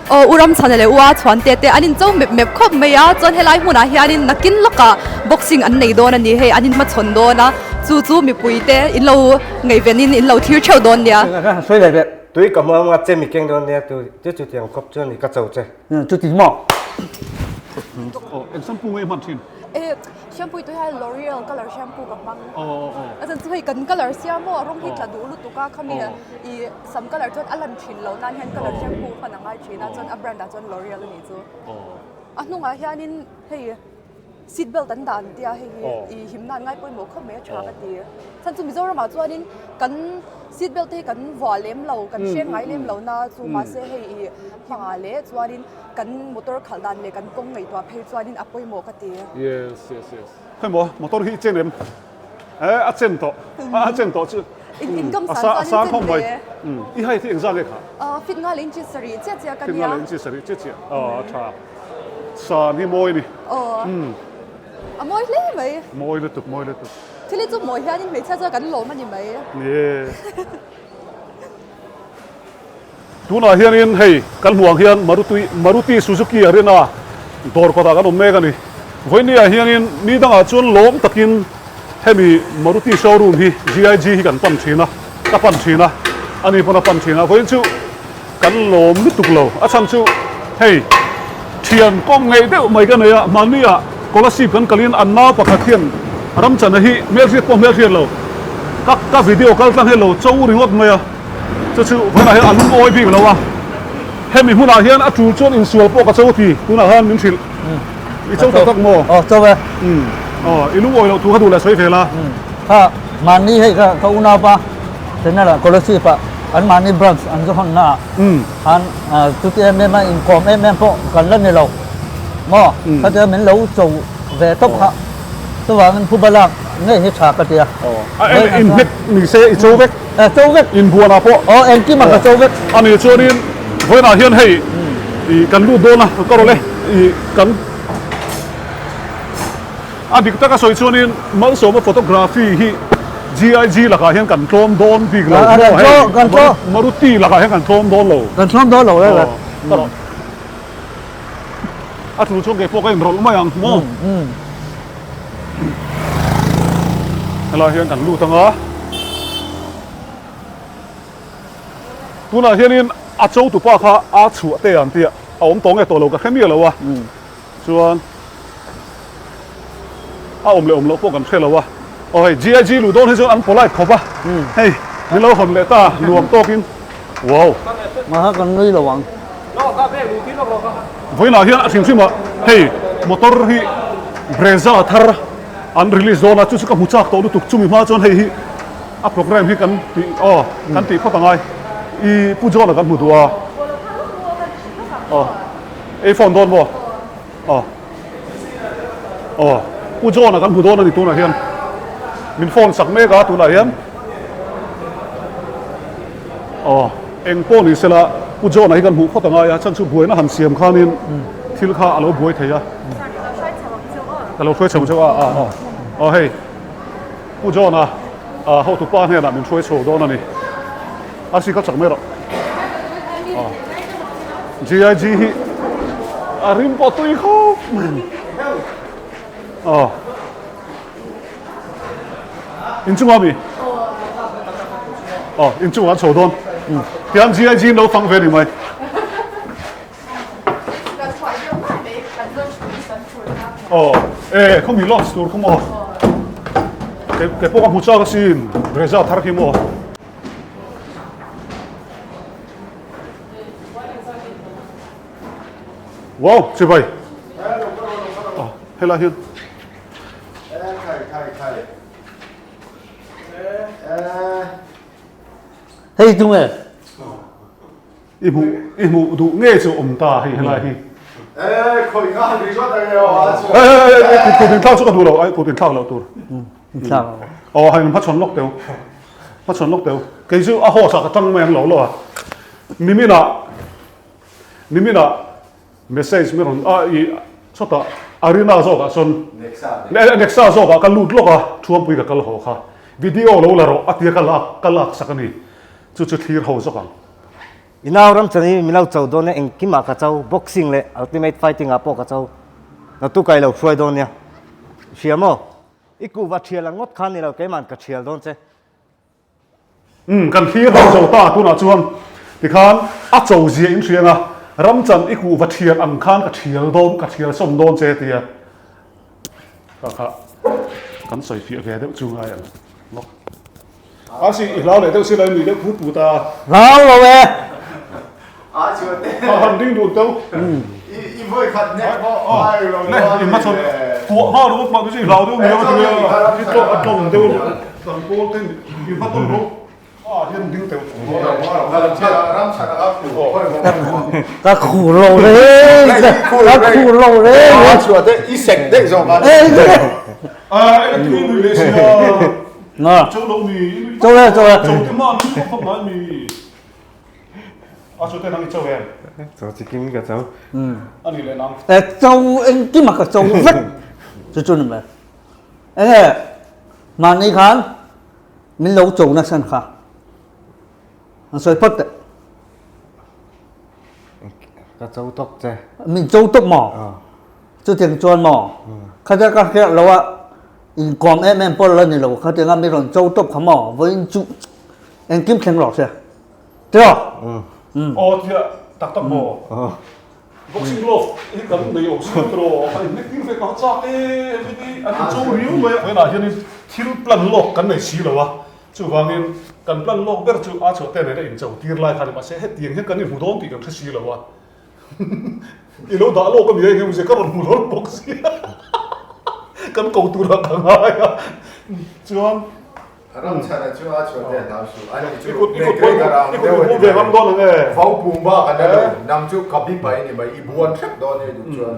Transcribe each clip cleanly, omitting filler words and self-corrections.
Aw U Ramchhana leh U A Chhuante te an incho mep mep khawp mai a, chuan helai hmunah hianin nakin lawkah boxing an nei dawn a ni hei an inhmachhawn dawn a, chu chu mipui te in lo ngaihvenin in lo thlir theuh dawn nia. Sawi leh vek. Tui ka hmuam a che mi keng dawn nia tu chu chutiang khawp chuan i ka cho che. Chuti maw? Aw eng shampoo nge i hman thin? E shampoo tui hian L'Oreal colour shampoo ka hmang. A chan chu hei kan colour sia maw a rawng hi tla duh lutuk a khami i sam colour chuan a lan thin loh nan hian colour shampoo hman a ngai thin a chuan a brand ah chuan L'Oreal a nih chu. A hnungah hianin hei seat belt an dah an tia hei hi i him nan ngai pawimawh khawp mai a tha ka ti. Chhan chu Mizoram ah chuanin kan seat belt te hi kan vuah lem lo kan hreng ngai lem lo na chu mahse hei i hmangah leh chuanin kan motor khalh dan leh kan kawng ngaihtuah phei chuanin a pawimawh ka ti. Yes yes yes. Khawimaw motor hi i chen em? E a chen tawh a chen tawh chu income san chuan in chen ve. I height hi engzah nge kha? Fit nga leh inchi sarih chiah chiah ka nia. Fit nga leh inchi sarih chiah chiah a tha. San hi mawi ni. Aw a mawi hle mai. Mawi lutuk mawi lutuk. Thil hi chu mawi hianin hmeichhia chuan kan lawm a ni mai. Ni e. Tunah hianin hei kan hmuh ang hian Maruti Maruti Suzuki Arena dawr kawtah kan awm mek a ni. Vawinia hianin ni dangah chuan lawm takin hemi Maruti showroom hi GIG hi kan pan thin a, ka pan thin a, ani pawn a pan thin a. Vawiin chu kan lawm lutuk lo. A chhan chu hei thian kawng ngeih deuh mai ka nei a, mahnia Kolasib kan kalin an nau pakhat hian Ramchana hi hmelhriat pawh hmelhriat lo ka ka video kal tlang hi lo cho ringawt mai a. Chu chu vawiinah hian a lungawi bik lo a, hemi hmunah hian a tul chuan insual pawh ka cho ti tunah khan min hrilh. I cho tak tak maw? Aw cho e. Aw i lungawi loh thu kha duh leh sawi ve la. Kha mahni hei kha ka unau pa General Kolasib ah an mahni branch an zu hawn na ah khan chuti em em a inkawm em em pawh kan la ni lo maw? Khatia min lo cho ve tawp kha. Chuvangin phuba lak ngei hi tha ka ti a. A en in hnek ni se i cho vek. E cho vek. In buanah pawh. Aw engkim a ka cho vek. A ni chuanin vawiinah hian hei i kan lut dawn a ka rawlh e i kan a dik taka sawi chuanin Malsawma photography hi GIG lakah hian kan tlawm dawn bik lo maw hei Maruti lakah hian kan tlawm dawn lo. Kan tlawm dawn lo reng reng. A tul chuan kei pawh ka inrawlh mai ang maw? Helai hian kan lut ang a. Tunah hianin a cho tupa kha a chhuah te an tia a awm tawh nge tawh lo ka hre miah lo a. Chuan a awm leh awm loh pawh kan hre lo a. Aw hei GIG luh dawn hi chuan an polite khawp a. Hei min lo hawn leh ta nuam tawkin. Wow. Maha kan nui lo ang. Vawiinah hian a hrim hrim ah hei motor hi Brezza thar an release dawn a chu chu ka hmu chak tawh lutuk chumi hma chuan hei hi a program hi kan tih aw kan tih phawt angai i Pu John-a kan hmu duh a aw ei phone dawn maw aw aw Pu John-a kan hmu dawn a ni tunah hian min phone sak mek a tunah hian. Aw, eng pawh ni sela, Pu John-a hi kan hmuh phawt a ngai a, chhan chu buaina han siam khanin thil kha a lo buai thei a. Ka lo hruai chho ang cheu a, a, aw hei, Pu John-a hotu pa hnenah min hruai chho dawn a ni. A si kha chak mai rawh. Aw, GIG hi a rim pawh tui khawp mai. Aw. Inchungah mi? Aw, inchungah an chho dawn. Tiang GIG in lo fang ve ni mai. Aw, e, khaw mi launch tur khaw maw? Ke ke pawh ka hmu chak asin, Reza thar khi maw? Wow, chibai. Aw, helai hian. Hei tung e. I hmuh i hmuh duh nge chu awm ta hei helai hi. Kut in thlak chu ka duh lo ai kut in thlak loh tur. Thlak. Aw hei hmachhawn lawk teu. Hmachhawn lawk teu. Kei chu a horse ah ka tang mai ang lo lo a. Nimin ah nimin ah Message mi rawn a i chawtah Arena zawkah chuan Nexa zawkah ka lut lawk a, Thuampui ka kal haw kha. Video lo la rawh a tia ka lak ka lak sak a ni. Chu chu thlir ho zawk ang. I nau ram chan hi min lo cho dawn nia, engkimah ka cho, boxing leh ultimate fighting ah pawh ka cho. Naktuk ah i lo hruai dawn nia. I hria maw? I kuhva thial ang ngawt khan ni lo, keima'n ka thial dawn che. Umm, kan thlir ho zo ta tunah chuan tikhan a cho zia in hriang a, ram chan i kuhva thial ang khan ka thial dawn, ka thial sawn dawn che tia kha kha kan sawi fiah ve deuh chu ngai ang lawk. A si, i hlau leh deuh si lo, i nui deuh phut phut a. Hlau lo e. A chuan te. A han ding dun teuh. I vawi khat nek pawh ai lo Le, i hma chhawn kuah nghal ringawt mah chu i hlau deuh nia ka ti a. I tlawh a tlawm deuh kan pawl te i hma tawn rawh. A hian ding teuh. Ram chhan a khu. Ka khu lo reng. Ka khu lo reng. A chuan te i sek daih zawk a. A, eng a nui leh si a. Nga. Cho lo mi. Cho le, cho le. Cho te ma ni khop mai mi. A cho te nang i cho em. Cho chi kim ka cho. Ani le nang. E cho eng ki ma ka cho vek. Chu chu ni mai. Enge mahni khan min lo cho na san kha. An sawi phawt teh. Ka cho tawk che. Min cho tawk maw? Chutiang chuan maw? Khatia ka hriat lo a, inkawm em em pawh la ni lo, khatianga mi rawn cho tawp kha maw? Vawiin chu engkim thleng rawh se. Tiraw? Aw tia tak tak maw? Boxing glove hi kan nei awm si tiraw? A inhnek tir ve ka chak e, hemi hi an incho riau mai a. Vawiinah hianin thil plan lawk kan nei si lo a, chuvangin kan plan lawk ber chu a chhuah te nena incho tir lai kha ni mahse hetiang hian kan inhmu dawn tih kan hre si lo a. I lo dah lawk a ni a, eng emaw ka rawn hmu hlawl bawk sia. Kan ko turah ka ngai a, chuan. Ram chhana chu a chhuah te hlau suh. Ani chu I kut i kut i kut i hmu ve ngam dawn ang e. Vau pum bak an la lo. Nang chu ka bi pai ni mai. I buan hrep dawn e duh chuan.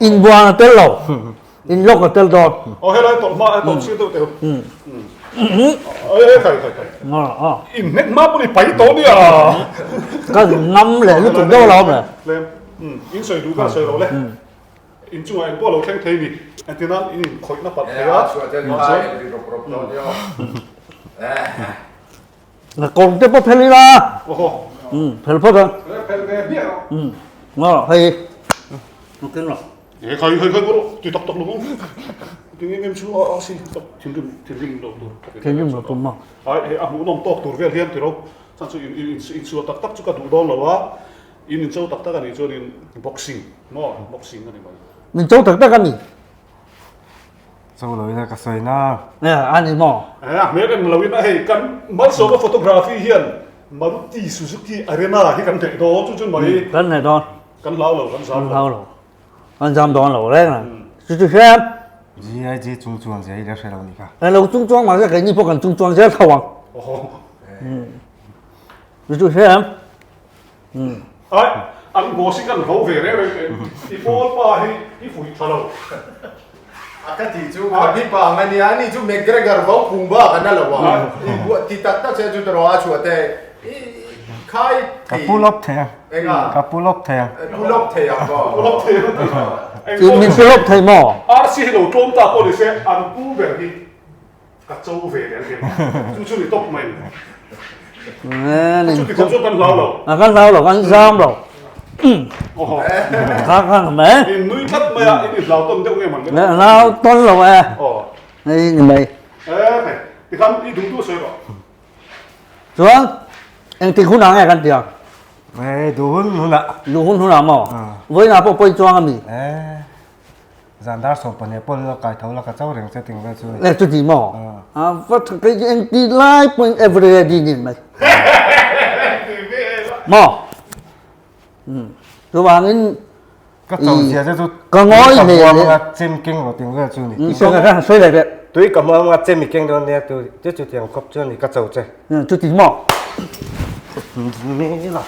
In buan a tel lo. In lawk a tel dawn. Aw helai tawlh hma a tawlh sir deuh teuh. Ai ai khai khai khai. In hnek hma pawh ni pai tawh nia. Ka ngam leh lutuk deuh lo awm le. Lem. In sawi duh ka sawi lo le. In chungah eng pawh a lo thleng thei ni. Engtin nan in inkhawih na palh thei a. Na kawng te pawh phel ila. Phel phawt a. Phel ve hmiah rawh. Nga hei. Keng rawh. He khai khai khai rawh. Ti tak tak lo ang. Ti ngem ngem chu a si tak thinrim thinrim lo tur. Thinrim lo tur ma. Ai he a hmuhnawm tawk tur vel hian ti ro. Chan chu in in in sual tak tak chu ka duh dawn lo a. In in cho tak tak a nih chuan in boxing maw boxing a ni mai. Min cho tak tak a ni. Cho lo ina ka sawi na. E a ni maw? E a hmel en lo ina hei kan Malsawma photography hian Maruti Suzuki Arena hi kan hneih dawn chu chu mai. Kan hneih dawn. Kan hlau lo kan zam lo. Kan hlau lo. Kan zam dawn lo reng a. Chu chu hriat. GIG chung chuang zia hi la hre lo ni kha. E lo chung chuang mahse keini pawh kan chung chuang zel tho ang. Chu chu hriat. Ai, an boss hi kan hlo ve reng reng teh. I pawl pa hi i fuih tha lo. A ka tih chu ka bi pa ang a nia, ani chu McGregor vo phung bak an a lo a. I buah ti tak tak che chu tawrh a chhuah teh. I khai Ka pull up thei a. Enga? Ka pull up thei a. Pull up thei ang maw? Pull up thei ang tih. I min pull up thei maw? RC hi lo tlawm ta pawh ni se, an pu ber hi. Ka cho ve leh ang em? Chu chu ni tawp mai. Chu ti khawp chuan kan hlau lo. A kan hlau lo, kan zam lo. Kha kha mai. In nui tlat mai a, in in hlau tawn deuh nge man le? Hlau tawn lo e. Hei ni mai. E hei, tikhan i duh duh sawi rawh. Chuan engtik hunah nge kan tih ang? Ei, duh hun hunah. Duh hun hunah maw? Vawiinah pawh pawi chuang a mi? E. Zan dar 12 pawn la kai tho la ka cho reng che ting vel chu ni. E chuti maw? A va tha kei chu eng ti lai pawhin every ready ni mai. Maw? Chuvangin Ka cho zia che chu ka ngawi ka hle hmuam le. anga chem keng rawh ting vel chu ni. Ka ka sawi leh leh. Tui ka hmuam anga chem i keng dawn nia tu chu chutiang khawp chuan ni ka cho che. Chuti maw? Ni la.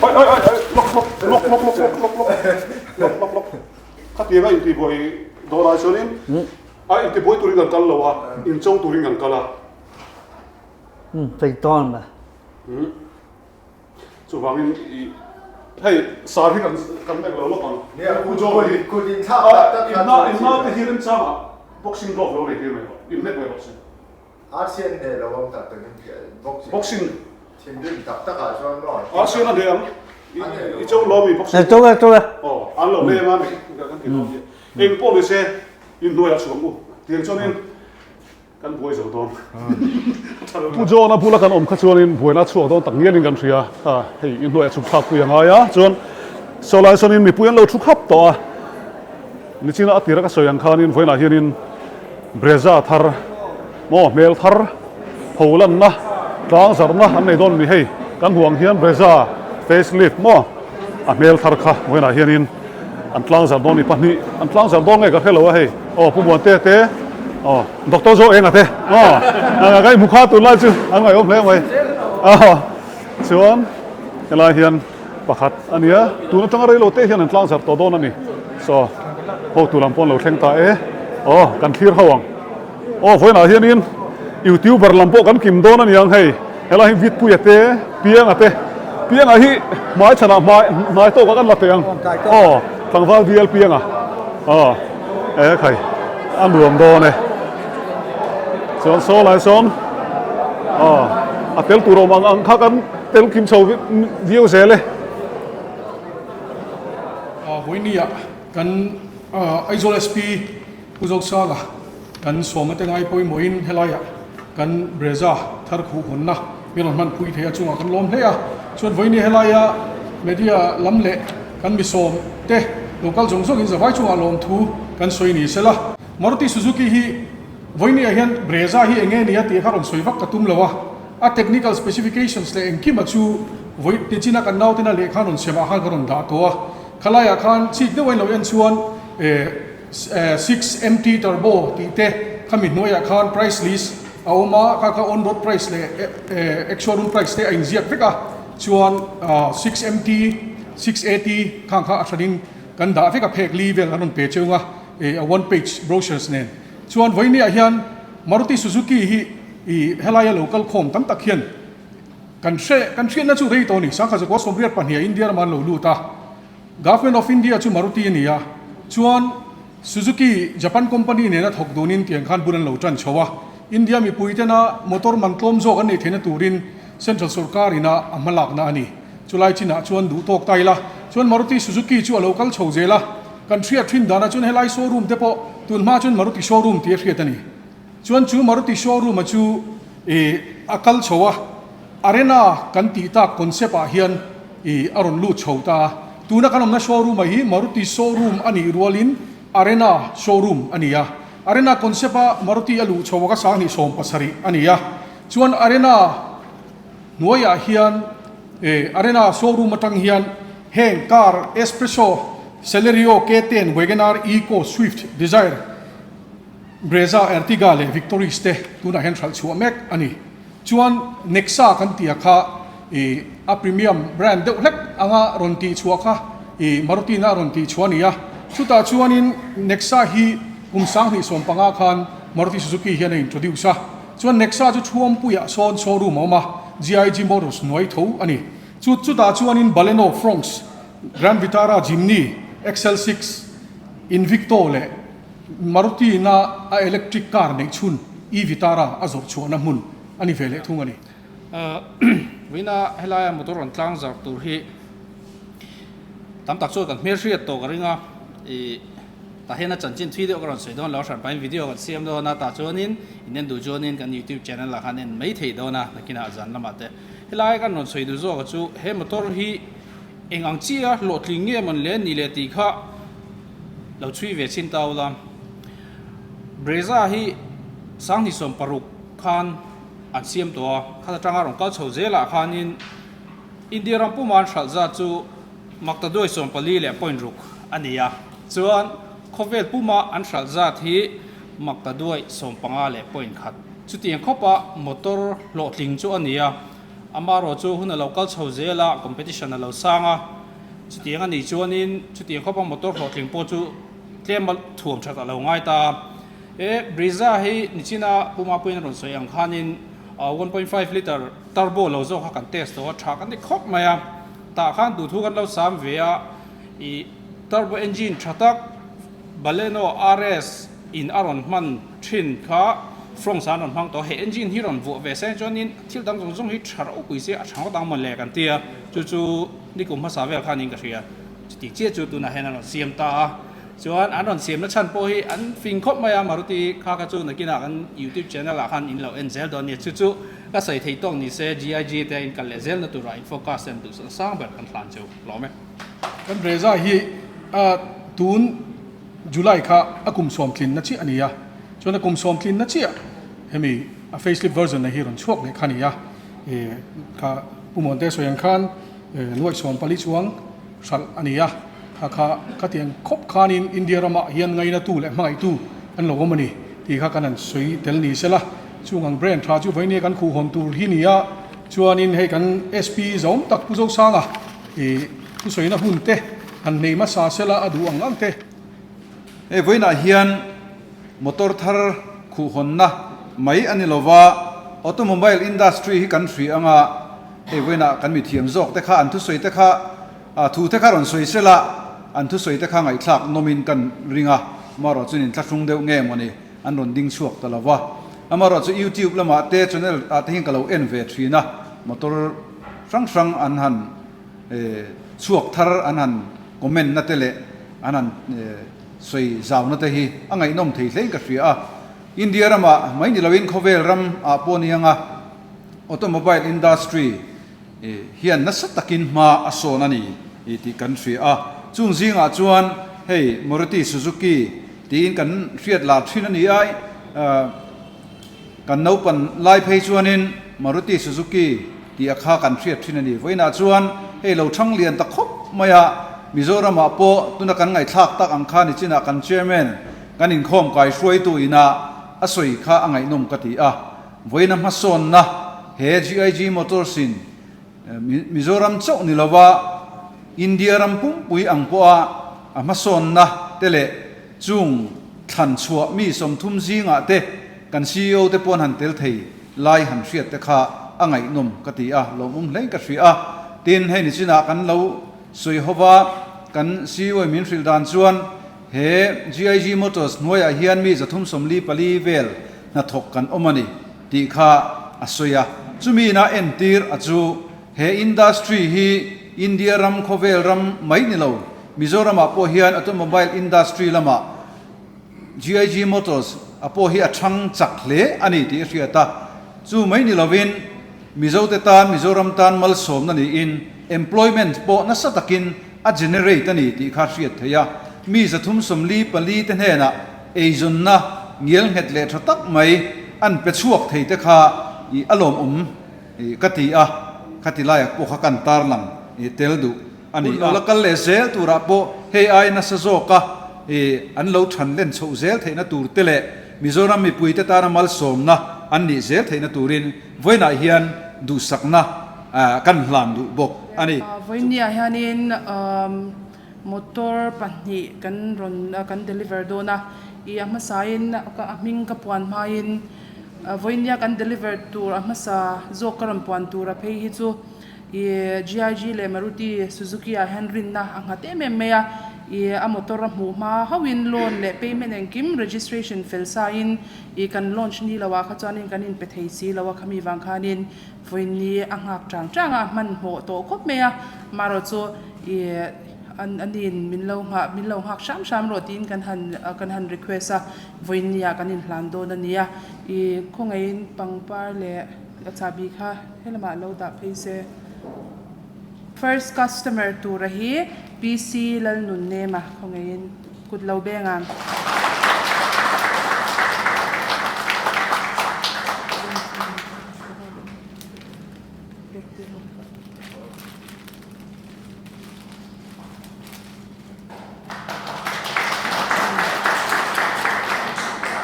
Ai ai ai ai lok lok lok lok lok lok lok lok lok lok Khatianga intibuai dawrah chuanin a intibuai turin kan kal lo a, incho turin kan kal a. Fei tawn mai. Chuvangin i hei sar hi kan kan eng lo lawk ang. Nia, u Joe hi kut in thlak tak tak kha chu. Inna te hi remchangah boxing glove lo nei tir mai rawh, inhnek mai rawh se. Arsian hneh lo ang tak takin boxing. Boxing. Thinrim tak tak ah chuan maw? A sian a hneh ang. I cho lo mi boxing. Cho e cho e. Aw an lo leng a mi kan ti dawn nia. Eng pawh ni se in hnuaiah chhuak u. Tiang chuanin kan buai zo dawn. Pu John a bula kan awm kha chuanin buaina chhuak dawn tak ngialin kan hria. Hei in hnuaiah chhuk thlak pui a ngai a. Chuan saw lai sawnin mipui an lo thu khap tawh a. Nichina a tira ka sawi ang khanin vawiinah hianin Brezza thar maw hmel thar ho lanna tlang zarhna an nei dawn a ni. Hei kan hmuh ang hian Brezza face lift maw a hmel thar kha vawiinah hianin an tlang zarh dawn a ni. Pahnih an tlang zarh dawn nge ka hre lo a hei aw Pu Muante te aw Doctor Zo Enga te aw ka inhmu kha tunlai chu an ngaihawm hle mai aw chuan helai hian Pakhat a nia, tun atanga reilo te hian an tlang zarh tawh dawn a ni. Saw, hotu lam pawh an lo thleng ta e. Aw, kan thlir ho ang. Aw, vawiinah hianin YouTuber lam pawh kan kim dawn a ni ang hei. Helai hi Vitpuia te, Pianga te. Pianga hi hmai chhanah hmai hnai tawkah kan la teh ang. Aw, tlangval bial Pianga. Aw, e khai, a nuam dawn e. Chuan saw lai sawn, aw, a tel tur awm ang ang kha kan. Tel kim chho viau zel e. Vawinia kan Aizawl SP Pu Zosanga kan sawma te ngai pawimawhin helaiah kan Brezza thar khuh hawnna min rawn hman pui thei a chungah kan lawm hle a. Chuan vawinia helaia media lam leh kan mi sawm te local zawng zawngin zavai chungah lawmthu kan sawi ni sela. Maruti Suzuki hi vawinia hian Brezza hi enge nia tih kha rawn sawi vak ka tum lo a. A technical specifications leh engkima chu vawi tichina kan nautena lehkha rawn semah khan ka rawn dah tawh a. Khalaiah khan chik deuh a inlo en chuan 6MT turbo tih te khami hnuaiah khan price list a awm a, kha kha on road price leh ex showroom price te a inziak vek a, chuan 6MT, 6AT khang kha a hranin kan dah vek a, phek li vel an rawn pe cheu a, a one page brochures nen. Chuan vawinia hian Maruti Suzuki hi I helaia lo kal khawm tam tak hian kan hre kan hriatna chu rei tawh a ni. Sangha zakua sawmriat pahniha India ramah an lo lut a, Government of India chu Maruti a ni a, chuan Suzuki Japan company nena thawk dunin tiang khan bul an lo tan chho a, India mipui tena motor man tlawm zawk an neih theihna turin Central sorkar ina a hmalakna a ni. Chulai chinah chuan duh tawk ta ila chuan Maruti Suzuki chu a lo kal chho zel a, kan hriat thin danah chuan helai showroom te pawh tunhma chuan Maruti showroom tih a hriat a ni. Chuan chu Maruti showroom a chu ih a kal chho a, Arena kan tih tak concept ah hian ih a rawn lut chho ta a. Tuna kan awmna showroom a hi Maruti showroom a nih rualin Arena showroom a ni a. Arena concept a Maruti a luh chho a ka sanghnih 70 a ni a. Chuan Arena hnuaiah hian ih Arena showroom atang hian heng car Espresso, Celerio, K10, Wagon-R, Eco, Swift, Dzire, Brezza, Ertiga leh Victoris te tunah hian hralh chhuah mek a ni. Chuan Nexa kan tih a kha i a premium brand deuh hlek anga rawn tih chhuah kha i Maruti na a rawn tih chhuah a ni a. Chutah chuanin Nexa hi kum 2015 khan Maruti Suzuki hian a introduce a. Chuan Nexa chu Thuampuiah sawn showroom a awm a, GIG Motors hnuai tho a ni. Chu chutah chuanin Baleno, Fronx, Grand Vitara, Jimny, XL6, Invicto leh Maruti ina a electric car neih chhun e-Vitara a zawrh chhuahna hmun a ni ve leh thung a ni. Vawiina helaia motor rawn tlang zarh tur hi tam tak chuan kan hmelhriat tawh ka ring a, ih tah hian a chanchin thui deuh ka rawn sawi dawn lo a hran pahin video kan siam dawn a, tah chuanin in en duh chuanin kan youtube channel ah khan en mai thei dawn a, nakinah zan lamah te helai kan rawn sawi duh zawk chu he motor hi eng ang chiah hlawhtling nge mawn le ni le tih kha Lo chhui ve chin ta ula. Brezza hi 2016 khan an siam tawh a, khat atanga rawn kal chho zelah khanin India ram puma an hralh zat chu maktaduai 14 leh point ruk a ni a, chuan khawvel puma an hralh zat hi maktaduai 15 leh point khat. Chutiang khawpa motor hlawhtling chu a ni a, amaherawhchu chu hun a lo kal chho zel a, competition a lo sang a. Chutiang a nih chuanin chutiang khawpa motor hlawhtling pawh chu tlem a thuam that a lo ngai ta a. He Brezza hi nichina Pu Mapuiin a rawn sawi ang khanin 1.5 litre turbo lo zawk kha kan test tawh a, tha kan ti khawp mai a. Tah khan duhthu kan lo sam ve a, ih turbo engine tha tak Baleno RS in a rawn hman thin kha. Fronx ah an rawn hmang tawh a, he engine hi rawn vuah ve se chuanin thil dang zawng zawng hi tha ropui se a tha ngawt ang mawn le kan ti a, chu chu nikum hmasa vel khanin ka hria. Chuti chiah chu tunah hian an rawn siam ta a, chuan an rawn siamna chhan pawh hi an fing khawp mai a, Maruti kha kha chu nakinah kan YouTube channel ah khan in lo en zel dawn a nia, chu chu ka sawi thei tawk ni se GIG te in kal leh zelna turah in focus te an duhsakna sang ber kan hlan chu lawm e. Kan Brezza hi tun July kha a kum sawmtlinna chiah a ni a, chuan a kum sawmtlinna chiah hemi a facelift version na hi rawn chhuak leh kha a ni a, kha Pu Muante sawi ang khan nuaih 14 chuang hralh a ni a, kha kha khatiang khawp khanin India ramah hian ngainatu leh hmangaihtu an lo awm a ni tih kha kan han sawi tel ni sela, chung ang brand tha chu vawinia kan khuhhawn tur hi ni a, chuanin hei kan SP zawm tak Pu Zosanga ih thusawina hun te han nei hmasa sela a duh ang ang te. Hei vawiinah hian motor thar khuhhawnna mai a ni lova, automobile industry hi kan hria anga hei vawiinah kan mithiam zawk te kha an thusawi te kha thu te kha rawn sawi sela an thusawi te kha ngaihthlak nawmin kan ring a, amaherawh chuan inthlahrung deuh nge mawni an rawn ding chhuak ta lova, amaherawh chu youtube lamah te channel ah te hian ka lo en ve thin a, motor hrang hrang an han chhuak thar an han comment na te leh an han sawi zau na te hi a ngaihnawm thei hlein ka hria a. India ramah mai ni loin khawvel ram ah pawh ni anga automobile industry hian nasa takin hma a sawn a ni tih kan hria a. Chung zingah chuan hei Maruti Suzuki tiin kan hriat lar thin a ni a, Kan naupan lai phei chuanin Maruti Suzuki tih a kha kan hriat thin a ni. Vawiinah chuan hei lo thang lian ta khawp mai a, Mizoramah pawh tuna kan ngaihthlak tak ang kha nichinah kan Chairman kan inkhawm kai hruaitu ina a sawi kha a ngaihnawm ka ti a. Vawiina hmasawnna he GIG Motors in Mizoram chauh ni lova India ram pumpui ang pawha a hmasawnna te leh Chung thlan chhuah mi 30 zingah te kan ceo te pawn han tel thei lai han hriat te kha a ngaihnawm ka ti a, lawmawm hlein ka hria a. Tin, hei ni chinah kan lo sawi ho va, kan ceo in min hrilh dan chuan he GIG Motors hnuaiah hian mi 344 vel hnathawk kan awm a ni tih kha a sawi a. Chumi ina entir a chu he industry hi India ram khawvel ram mai ni lo, Mizoramah pawh hian automobile industry lamah GIG Motors a pawh hi a thang chak hle a ni tih a hriat a. Chu mai ni lovin Mizote tan Mizoram tan malsawmna niin employment pawh nasa takin a generate a ni tih kha hriat theih a. Mi 344 te hnenah eizawnna ngialnghet leh tha tak mai an pe chhuak thei te kha a lawmawm ka ti a, khati laiah pawh kha kan tarlang tel duh. A ni a, la kal leh zel turah pawh hei ai nasa zawka an lo than len chhoh zel theihna tur te leh Mizoram mipuite tana malsawmna an nih zel theihna turin vawiinah hian duhsakna kan hlan duh bawk a ni. Vawiinniah hianin motor pahnih kan rawn kan deliver dawn a, i a hmasain a hming ka puan hmain vawiinnia kan deliver tur a hmasa zawk ka rawn puan tura phei hi chu I GIG leh Maruti Suzuki ah hian rinna a nghat em em mai a, i a motor a hmuh hma hauhin loan leh payment engkim registration fel sa in i kan launch ni lo ah kha chuanin kan inpe thei si lo a, khami vang khanin vawiin a nghak chang chang a, a hmanhmawh tawh khawp mai a, marawh chu i an aniin min lo nghah min lo nghak hram hram rawh tiin kan han kan han request a, vawiin ni ah kan inhlan dawn a nia, i khawngaihin pangpar leh a chahbi kha. Helamah lo dah phei se. First customer tura hi PC Lalnunnema khawngeiin kut lo beng ang.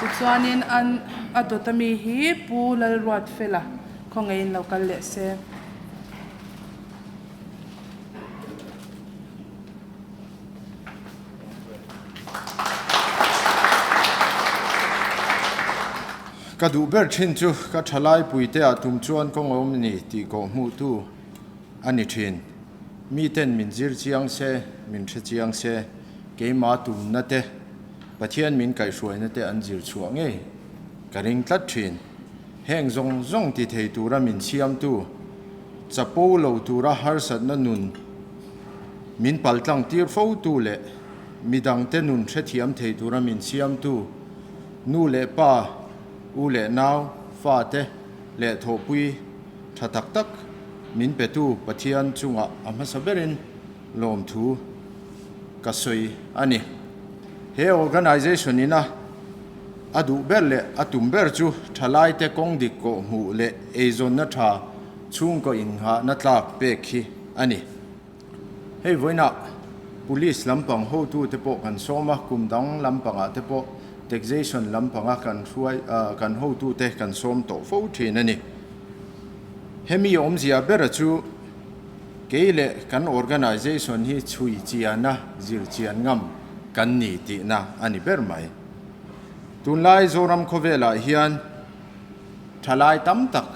Tichuanin an a dawt ami hi Pu Lalruatfela khawngeiin lo kal leh se. Ka duh ber thin chu ka thalai puite ah tum chuan kawng a awm ni tih kawh hmuh tu a ni thin. Miten min zir chiang se, min hre chiang se, keima tumna te, Pathian min kaihhruaina te an zir chhuah ngei. ka ring tlat thin. Heng zawng zawng ti thei tura min siamtu, chapo lo tura harsatna nun min paltlang tir fotu leh midangte nun hrethiam thei tura min siamtu nu leh pa, u leh nau, fate leh thawhpui tha tak tak min petu Pathian chungah a hmasa berin lawmthu ka sawi a ni. He organisation ina a duh ber leh a tum ber chu thalaite kawng dik kawh hmuh leh eizawnna tha chhungkaw inghahna tlak pek hi a ni. Hei vawiinah Police lampang hotute pawh kan sawm a, kum dang lampangah te pawh Taxation lampanga kan hruai kan hotute kan sawm tawh fo thin a ni. Hemi awmzia bera chu Kei leh kan organisation hi chhui chiana zir chian ngam kan ni tihna a ni ber mai. Tunlai Zoram khawvelah hian thalai tam tak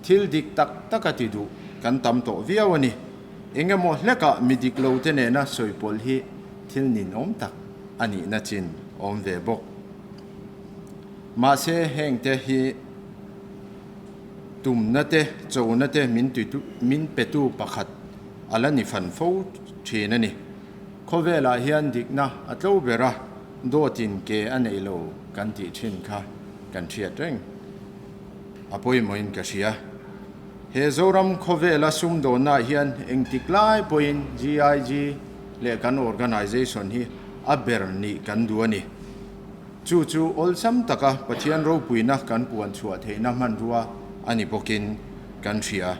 thil dik tak taka ti duh kan tam tawh viau a ni. Eng emaw hlekah mi dik lo te nena sawi pawlh hi thil ninawm tak a nihna chin awm ve bawk. Mahse hengte hi. Tumna te, chona te min titu, min petu pakhat a la ni fan fo thin a ni. Khawvelah hian dikna a tlo ber a, dawtin ke a nei lo kan tih thin kha kan hriat reng a pawimawhin ka hria. He Zoram khawvela sumdawnnaah hian engtik lai pawhin GIG leh kan organisation hi a ber nih kan duh a ni. Chu chu awlsam taka Pathian ropuina kan puan chhuah theihna hmanrua a ni bawkin kan hria.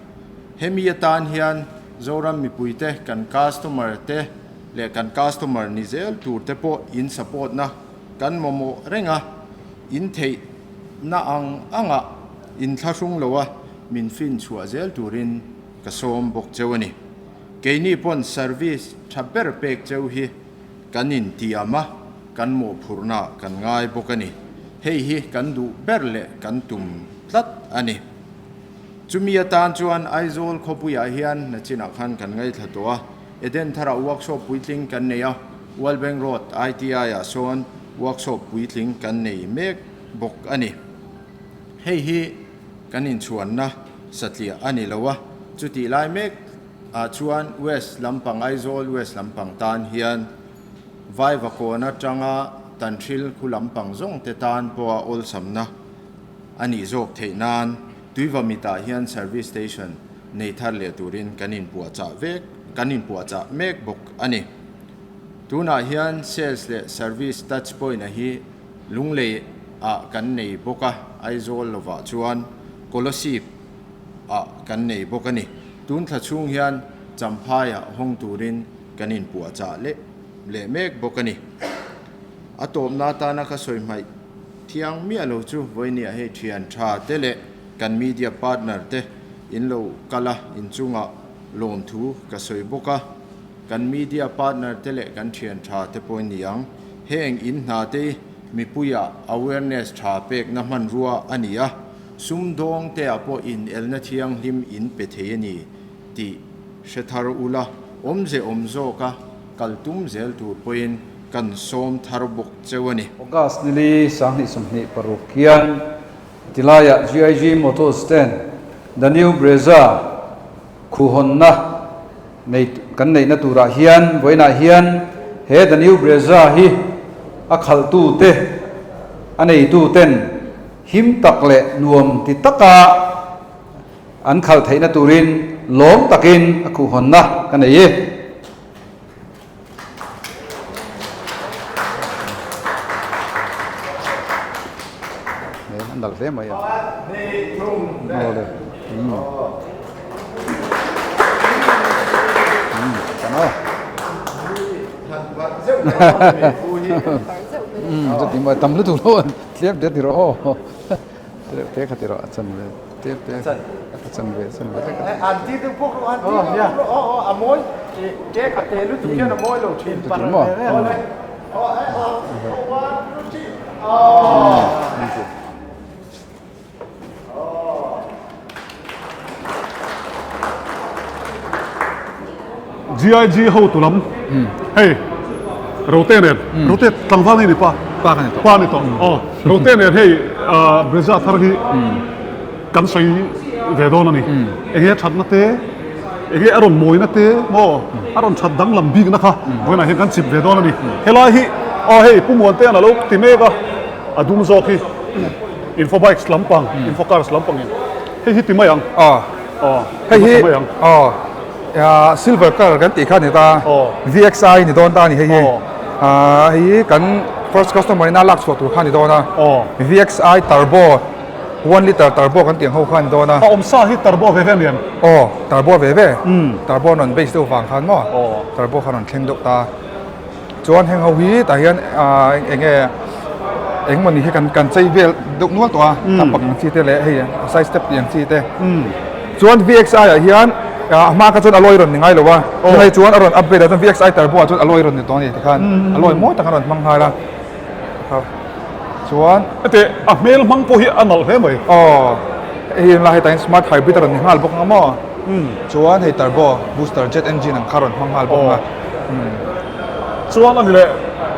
Hemi atan hian Zoram mipuite kan customer te leh kan customer ni zel tur te pawh in support na kan mamawh reng a, in theihna ang angah in thlahrung lo a min fin chhuah zel turin ka sawm bawk cheu a ni. Keini pawn service tha ber pek cheu hi kan intiam a, kan mawhphurhna kan ngai bawk a ni. Hei hi kan duh ber leh kan tum tlat a ni. Chumi atan chuan Aizawl khawpuiah hian nachinah khan kan ngaithla tawh a, Eden tharah workshop puitling kan nei a, World Bank Road ITI-ah sawn workshop puitling kan nei mek bawk a ni. Hei hi kan inchhuanna satliah a ni lo a, chutih lai mek ah chuan West lampang Aizawl West lampang tan hian Vaivakawn atanga Tanhril khu lampang zawng te tan pawha awlsamna a nih zawk theih nan Tuivamitah hian Service Station nei thar leh turin kan inpuahchah vek kan inpuahchah mek bawk a ni. Tunah hian Sales leh Service Touch Point a hi Lunglei ah kan nei bawk a, Aizawl lovah chuan Kolasib ah kan nei bawk a ni. Tun thla chhung hian Champhaiah hawng turin kan inpuahchah leh leh mek bawk a ni. A tawpna atana ka sawi hmaih thiang miah lo chu vawinia hei thian tha te leh kan media partner te in lo kal a, inchungah lawmthu ka sawi bawk a. Kan media partner te leh kan thian tha te pawh ni ang. Heng in hna te hi mipuia awareness tha pekna hmanrua a ni a, sumdawng te ah pawh inelna thianghlim in pe thei a ni tih hre thar ula, awmze awm zawka kal tum zel tur pawhin kan sawm thar bawk cheu a ni. August nili 2026 hian tilaiah GIG Motors ten The New Brezza khuhawnna nei kan neihna turah hian vawiinah hian he The New Brezza hi a khalhtute a neituten him tak leh nuam ti taka an khalh theihna turin lawm takin a khuhhawnna ka nei e. An dal hle mai a. Awle. Chuti maw tam lutuk lo an tlem te ti rawh aw. Te kha ti rawh a chan ve te te a chan ve chan ve an ti deuh bawk rawh an ti deuh bawk rawh aw a mawi te kha te lutuk hian a mawi lo thin par awle aw aw one two three aw GIG hotu lam hei Rote nen Rote tlangval nge ni pa pa ka ni tawh pa ni tawh aw Rote nen hei. Brezza thar hi kan sawi ve dawn a ni. Enge thatna te, enge a rawn mawina te maw, a rawn that danglam bikna kha vawiinah hian kan chip ve dawn a ni. Helai hi aw hei Pu Muantea'n a lo ti mek a, a dum zawk hi Info Bikes lampang, Info Cars lampangin hei hi ti mai ang. Aw, Aw, hei hi ti mai ang. Aw, silver colour kan tih kha a ni ta, VXI ni dawn ta a ni hei hi. Hei hi kan first customer ina lak chhuah tur kha a ni dawn a, VXI Turbo. One litre turbo kan tih ang ho kha an dawn a. A awmsa hi turbo ve ve a ni em? Aw, turbo ve ve. Turbo an rawn base deuh vang khan maw? Turbo kha an rawn thleng deuh ta. Chuan heng ho hi tah hian eng nge eng mawni hi kan kan chei vel deuh nual tawh a, tap ang chi te leh hei side step tih ang chi te. Chuan VXI ah hian a hma kha chuan alloy rawn ni ngai lo a, chulai chuan a rawn upgrade a chuan VXI turbo ah chuan alloy rawn ni tawh a ni tikhan alloy mawi tak an rawn hmang nghal a. Chuan. Heti a hmel hmang pawh hi a nalh hle mai. Aw, hei hi hetah hian smart hybrid a rawn ni nghal bawk ang maw? Chuan hei turbo booster jet engine ang kha a rawn hmang nghal bawk ang a. Chuan a ni leh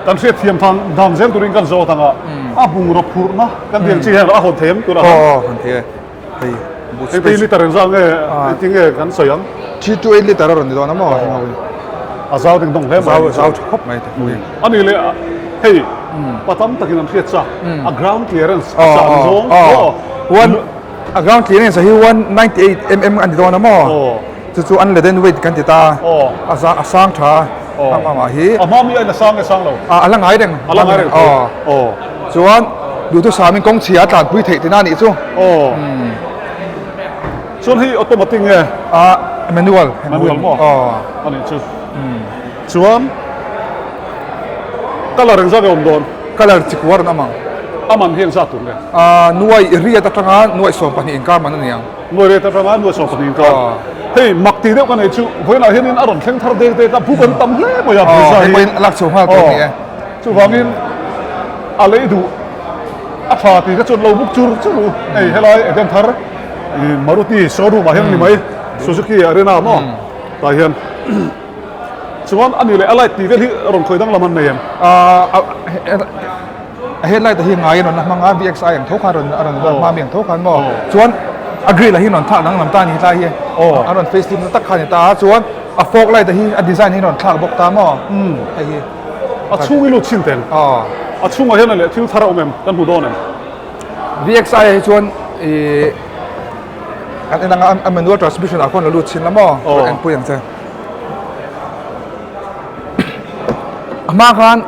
kan hriat thiam thang dang zel turin kan zawt ang a, a bungraw phurhna kan tih ang chi hian a hawn thei em tunah khan? Aw, hawn thei e. Hei boot space. Hei liter engzah nge engtin nge kan sawi ang? 328 liter a rawn ni dawn a maw? A zau ding dawng hle mai. Zau zau tha khawp mai te pui. A ni leh hei pa tam takin an hriat chak a ground clearance a san zawng aw. One a ground clearance hi 198 mm a ni dawn a maw? Chu chu unladen weight kan ti ta. A za a sang tha a hma hi. A hma mi aiin a sang nge sang lo? A la ngai reng. A la ngai reng. Aw. Chuan duhthusam in kawng chhia a tlanpui theih tina anih chu. Aw. Chuan hei automatic nge? A manual. Manual maw? Aw. Anih chu. Chuan colour engzat nge awm dawn? Colour chi kuar an awm ang. A man hi engzat tur nge? A nuai riat atanga nuai 12 inkar man a ni ang. Nuai riat atanga nuai 12 inkar. Hei mak tih deuh ka nei chu vawiinah hianin a rawn thleng thar dek dek a, buk an tam hle mai a Brezza hi. Aw, hei pawhin a lak chho nghal tawh a ni e. Chuvangin a lei duh a tha tih kha chuan lo buk chur chur u. Hei helai Eden thar Maruti showroom ah hian a ni mai Suzuki Arena maw tah hian chuan a ni leh a light tih vel hi rawn khawi danglam an nei em? A headlight hi ngai a rawn la hmang a VXI ang tho khan a rawn a rawn hma mi ang tho khan maw chuan a grill ah hi rawn thlak danglam ta a ni tlai hi a rawn facelift na tak kha a ni ta a chuan a fog light ah hi a design hi a rawn thlak bawk ta maw hei hi. A chhung i lut chin teng. A chhungah hian leh thil thar a awm em? Kan hmu dawn em? VXI ah hi chuan ih kan en anga a manual transmission ah khuan lo lut chin la maw? Ka en pui ang che. A hma khan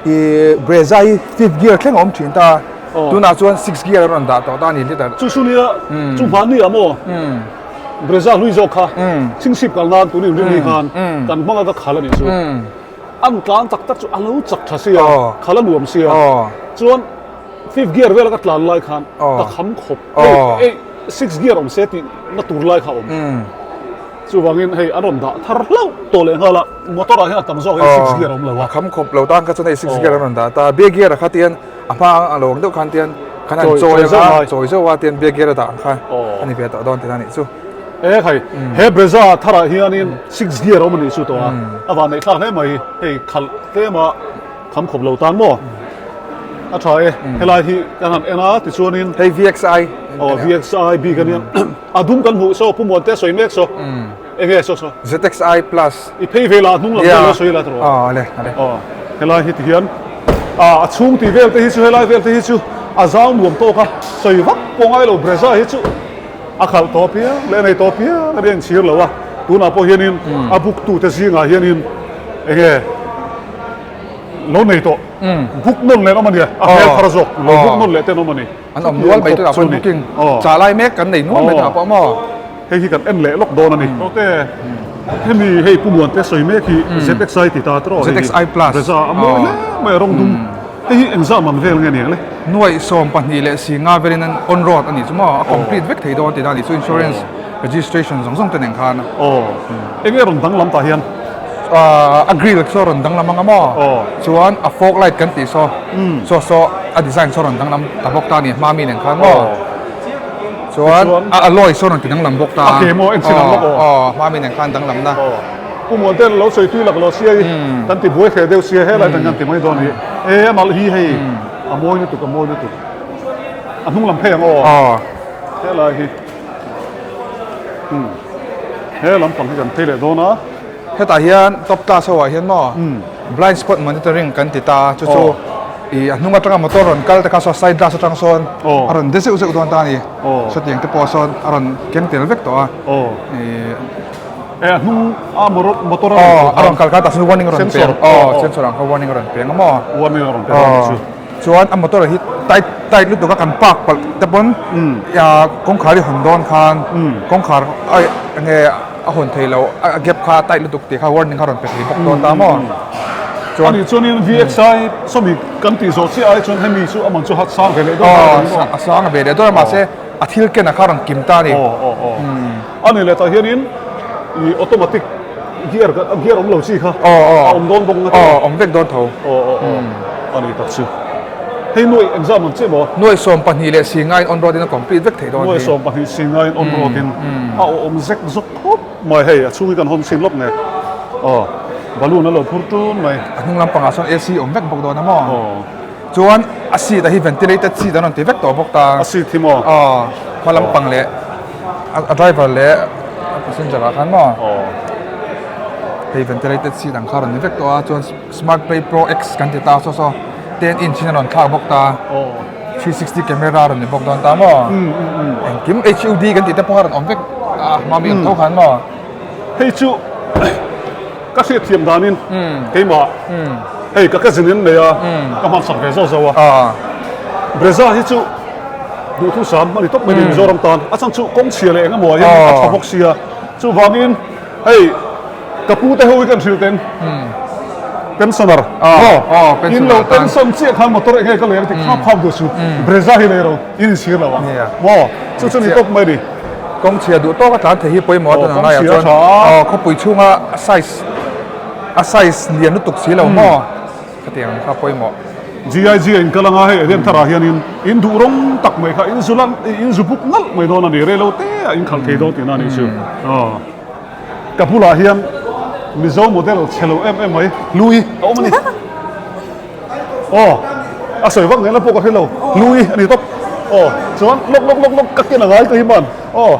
ih Brezza hi fifth gear thleng a awm thin ta. Tunah chuan sixth gear a rawn dah tawh ta a ni liter. Chu chu nia chu hmanni ah maw? Brezza hlui zawk kha chhingchhip kal nan tun inrin ni khan kan hmanga ka khal a nih chu. An tlan tak tak chu a lo chak tha sia, khal a nuam sia. Chuan fifth gear vela ka tlan lai khan ka kham khawp. Hei sixth gear awm se tih na tur lai kha a awm. Chuvangin hei an rawn dah thar hlauh tawh leh nghal a, motor ah hian a tam zawk hian sixth gear a awm lo a. A kham khawp lo tan kha chuan hei sixth gear an rawn dah ta. Bear gear ah kha tian a hma a lo ang deuh khan tian khan an chawi anga chawi zauh a tian bear gear a dah ang kha a ni ve tawh dawn tihna a nih chu. E khai, he Brezza tharah hianin six gear a awm a nih chu tawh a, a van neih thlak hle mai, hei khalh tlem a kham khawp lo tan maw? A tha e, helai hi kan han en a tichuanin Hei VXI aw VXI bik a nia, a dum kan hmuh saw Pu Muante sawi mek saw, enge saw saw? ZXI plus I phei vel a hnung lam vel a sawi la tawh aw ale ale aw helai hi tihian a chhung tih vel te hi chu helai vel te hi chu a zau nuam tawk a, sawi vak pawh ngai lo Brezza hi chu. A khalh tawh piang leh a nei tawh piang a nia inchhir lo a, tunah pawh hianin a book tute zingah hianin eng nge lo nei tawh book nawn leh an awm a nia, a hmel thar zawk lo book nawn leh te an awm a ni. An awm nual mai tunah pawh booking chah lai mek kan nei nual mai tunah pawh maw? Hei hi kan en leh lawk dawn a ni. Tawte hemi hei Pu Muante sawi mek hi ZXI ti ta tawh hei hi. ZXI plus. Reza a mawi hle mai a rawng dum. Hei hi engzah man vel nge ni ang le? Nuaih 12 leh si nga velin an on road a nih chu maw? A complete vek thei dawn tih dan a nih chu insurance registration zawng zawng te nen khan. Aw. Eng nge rawn danglam tah hian? A grill saw rawn danglam ang a maw? Aw. Chuan a fog light kan tih saw saw saw a design saw rawn danglam ta bawk ta a ni hma mi nen khan maw? Chuan a alloy saw rawn ti danglam bawk ta a. A ke maw? Engchin ang lawk aw? Aw hma mi nen khan danglamna. Aw. Pu Muante lo sawi tui lak lo sia i kan ti buai hle deuh sia helai tan kan ti mai dawn hi e a nalh hi hei a mawi lutuk a mawi lutuk. A hnung lam phei ang aw. Aw. Helai hi. Umm. He lampang hi kan phei leh dawn a. Hetah hian top class ho ah hian maw blind spot monitoring kan ti ta a, chu chu ih a hnung atanga motor rawn kal te kha saw side glass atang sawn a rawn de zeuh zeuh dawn ta a ni. Sawtiang te pawh sawn a rawn keng tel vek tawh a. Ih. E a hnung a motor a rawn kal khan. A rawn kal khan tah sawn warning a rawn pe. Aw sensor ang kha warning a rawn pe ang a maw. Warning a rawn pe dawn a chu. Chuan a motor hi tight tight lutuk a kan park palh te pawn kawngkhar hi hawn dawn khan kawngkhar a enge a hawn thei lo a gap kha a tight lutuk tih kha warning kha rawn pe thei bawk dawn ta maw. Chuan ani chuanin VXI sawmi kan tih zawh chiah ai chuan hemi chu a man chu a sang ve leh dawn a. Aw a sang ve leh dawn a mahse a thil ken a kha rawn kim ta a ni. Aw aw aw. A ni leh tah hianin ih automatic gear gear awm lo chi kha a awm dawn bawk na aw awm vek dawn tho. Aw aw aw a ni tak chu. Hei nuaih exam ang chiah maw? Nuaih 12 leh si ngaiin on road in a complete vek theih dawn hi. Nuaih 12 si ngaiin on road in a awm zek zawk khawp mai hei a chhung hi kan hawn chhin lawk nge. Aw balloon a lo phur tun mai. A hnung lampangah sawn AC awm vek bawk dawn a maw? Chuan a seat a hi ventilated seat an rawn ti vek tawh bawk ta. A seat hi maw? Aw hma lampang leh a driver leh a passenger ah khan maw? Aw. Hei ventilated seat ang kha a rawn ni vek tawh a chuan smart play pro x kan ti ta saw saw 10 inch in a rawn thlak bawk ta. Aw. 360 camera a rawn ni bawk dawn ta maw? Engkim HUD kan tih te pawh a rawn awm vek a hma mi ang tho khan maw? Hei chu ka hriatthiam danin keimah hei ka cousin in nei a ka hmansak ve zawk zawk a Brezza hi chu duhthusam a ni tawp mai ni Mizoram tan a chhan chu kawng chhia leh eng emaw ah hian a tha bawk sia chuvangin hei ka pu te ho hi kan hrilh teng pensioner in lo pension chiah khan motor eng nge ka lei ang tih khap khap duh chu Brezza hi lei ro in inchhir lo ang maw chu chu ni tawp mai ni. Kawng chhia duh tawk a tlan thei hi pawimawh a tun laiah chuan aw khawpui chhunga a size a size lian lutuk si lo maw khatiang kha pawimawh. GIG a inkal anga hei Eden tharah hianin in duh rawng tak mai kha in zu lan in zu buk nalh mai dawn a ni rei lo te a inkhalh thei dawn tihna a nih chu aw ka bulah hian Mizo model chhe lo em em mai Hlui a awm a ni. Aw, a sawi vak nena pawh ka hre lo, Hlui a ni tawp. Aw, chuan lawk lawk lawk lawk ka ken a ngai ka hi man. Aw,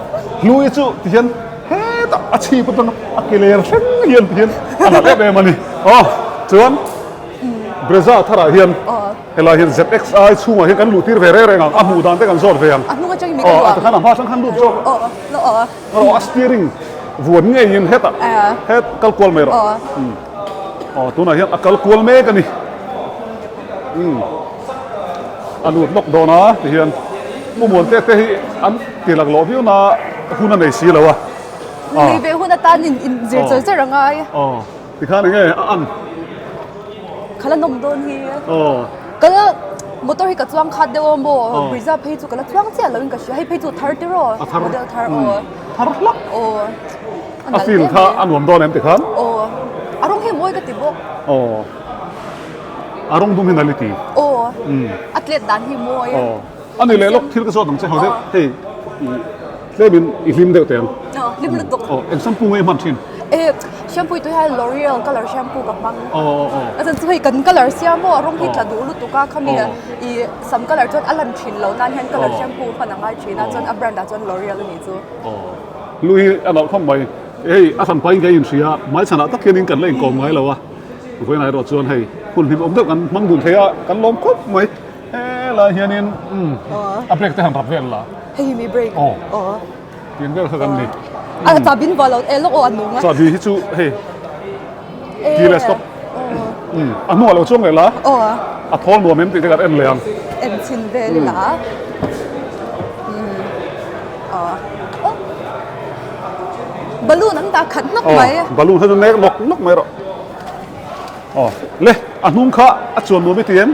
Hlui chu ti hian hetah a chhip atang a ke ler thleng hian ti hian a nalh em em a ni. Aw, chuan Brezza tharah hian helai hian ZXI chhungah hian kan luh tir ve reng reng ang, a hmuh dan te kan zawt ve ang. Aw, a tikhan a hma atang khan lut zawk. Aw, a steering vuan ngeiin hetah het kal kual mai rawh. Aw tunah hian a kal kual mek a ni. Umm a lut lawk dawn a ti hian Pu Muante te hi an ti lak lawh viau na hun a nei si lo a. Nei ve hun atan in in zir char char a ngai. Aw tikhan enge a an. Ka la nawm dawn hi. Aw. Ka la motor hi ka chuang khat deuh a maw Brezza phei chu ka la chuang chiah lo in ka hria hei phei chu thar tiraw model thar aw. Thar hlak. Aw. A feel kha a nuam dawn em ti khan? Aw, a rawng hi mawi ka ti bawk. Aw, a rawng dum hi nal i ti. Aw, a tlet dan hi mawi. Aw, a ni leh lawk thil ka zawt ang che ho deuh hei tlemin i hlim deuh teh ang. Aw, hlim lutuk. Aw, eng shampoo nge i hman thin? E, shampoo i tui hian L'Oreal colour shampoo ka hmang. Aw aw aw. A chan chu hei kan colour sia maw a rawng hi tla duh lutuk a khami i sam colour chuan a lan thin lo nan hian colour shampoo hman a ngai thin a chuan a brand ah chuan L'Oreal a nih chu. Aw. Lu hi a nalh khawp mai. Hei a hran pahin ka inhria a, hmaichhanah tak hianin kan la inkawm ngai lo a. Vawiinah erawh chuan hei hun hlim awm deuh kan hmang dun thei a, kan lawm khawp mai. Helai hianin umm a brake te han rap vel la. Hei hi mi brake. Aw. Tiang vel kha kan ni. A chahbi in vuah lo e lawk aw a nung a. Chahbi hi chu hei keyless tawp. Umm a hnungah lo chuang leh la. Aw. A thawl nuam em tih te kan en leh ang. En chhin vel ila. Balloon an dah khat hnawk mai. Aw, balloon kha chu nek nawk nawk mai rawh. Aw, le, a hnung kha a chuan nuam i ti em?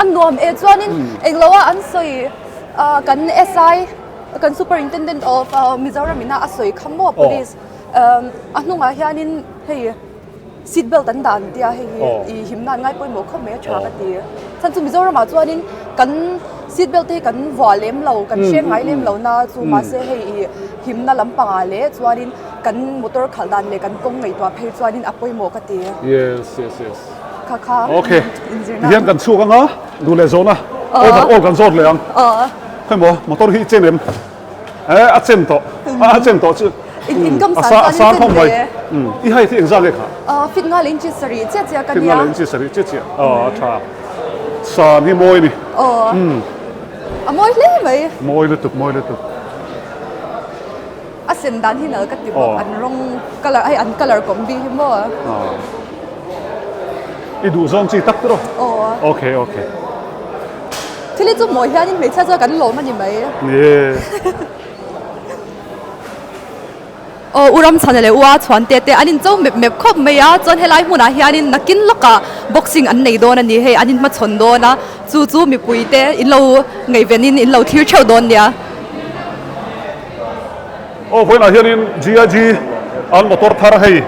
A nuam e chuanin englo a an sawi kan SI kan Superintendent of Mizoram ina a sawi kha maw police a hnungah hianin hei Seat belt an dah an tia hei hi i himna an ngai pawimawh khawp mai a tha ka ti. Chhan chu Mizoramah chuanin kan seat belt te hi kan vuah lem lo, kan hreng ngai lem lo na chu mahse hei i himna lampangah leh chuanin kan motor khalh dan leh kan kawng ngaihtuah phei chuanin a pawimawh ka ti. Yes, yes, yes. Kha kha Okay. inzirna. Tihian kan chhuak anga duh leh zawhna. Over all kan zawt leh ang. Khawimaw motor hi i chen em? E a chen tawh. A chen tawh chu. Income san chuan i chen ve. I height hi engzah nge kha? Fit nga leh inchi sarih chiah chiah ka nia. Fit nga leh inchi sarih chiah chiah. A tha. San hi mawi a ni. A mawi hle mai. Mawi lutuk, mawi lutuk. A sen dan hi nal ka ti bawk an rawng colour hei an colour kawm bik hi maw. I duh zawng chi tak tawh. Aw. Okay okay. Thil hi chu mawi hianin hmeichhia chuan kan lawm a ni mai. Ni. Aw u Ramchhana leh u A chhuan te te an incho mep mep khawp mai a chuan helai hmunah hianin nakin lawkah boxing an nei dawn a ni hei an inhmachhawn dawn a chu chu mipui te in lo ngaihvenin in lo thlir theuh dawn nia. Aw vawiinah hianin GIG an motor thar hei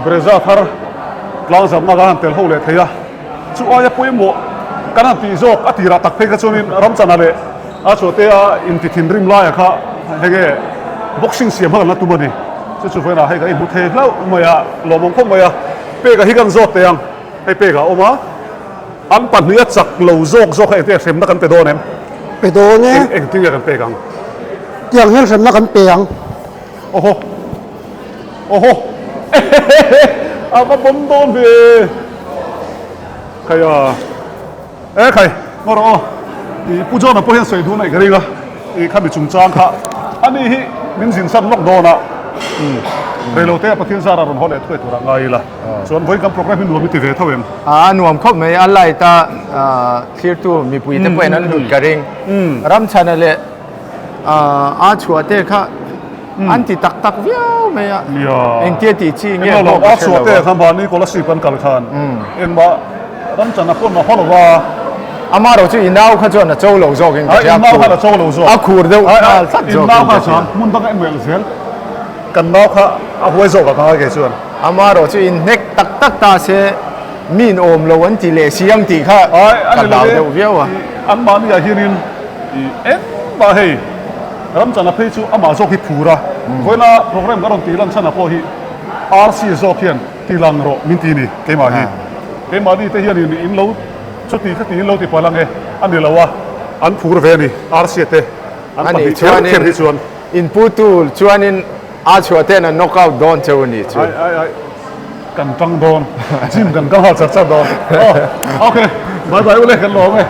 Brezza thar tlangzamna kan han tel ho leh thei a, chu aia pawimawh kan han tih zawk a tirah tak phei kha chuanin Ramchana leh a chhuahtea inti thinrim laia kha hei nge boxing siam kha kan la tum a ni. Chu chu vawiinah hei kan inhmu thei hlauh mai a, lawmawm khawp mai a, peka hi kan zawt teh ang, hei peka a awm a. An pahniha chak lo zawk zawk kha engtin nge hremna kan pe dawn em? Pe dawn e. Eng engtin nge kan pek ang? Tiang hian hremna kan pe ang. Awhaw. Awhaw. Ehehehe. A va bawm dawn ve. Khai a. E khai, ngaw rawh aw. I Pu John-a pawh hian sawi dun a i ka ring a. I khami chungchang kha ani hi min zin san lawk dawn a. Umm. Reilote a Pathian zara rawn haw leh thuai turah ngai ila. Chuan vawiin kan program hi nuam i ti ve tho em? A nuam khawp mai, a light a thlirtu mipui te pawhin an hlut ka ring. Ramchhana leh a chhuah te kha an ti tak tak viau mai a, engtia tih chi nge pawh ka hre lo a. A chhuah te kha mahni Kolasib kan kal khan engmah Ramchhana pawn a haw lo a. Amaherawh chu i nau kha chuan a cho lo zawkin ka hria. I nau khan a cho lo zawk. A khur deuh nghal tlat zawkin ka hria. I nau kha chuan hmun danga i melh zel. Kan nau kha a huai zawk a ka ngai kei chuan. Amaherawh chu inhnek tak tak ta se min awm lo an ti leh si ang tih kha ka hlau deuh viau a. An mahni ah hianin engmah hei Ramchana phei chu amah zawk hi phur a, vawiina program ka rawn tih lan chhan ah pawh hi RC zawk hian ti lang rawh min ti ni keimah hi. Keimahni te hianin in lo chuti khati in lo ti palh ang e a ni lo a, an phur ve a ni RC te an pahnih kher kher hi chuan. Inputu chuanin a chhuah ten a knock out dawn cheu a nih chu. Ai ai ai kan tang dawn gym kan kal nghal char char dawn. Oh ok bye bye ule kan lawm e.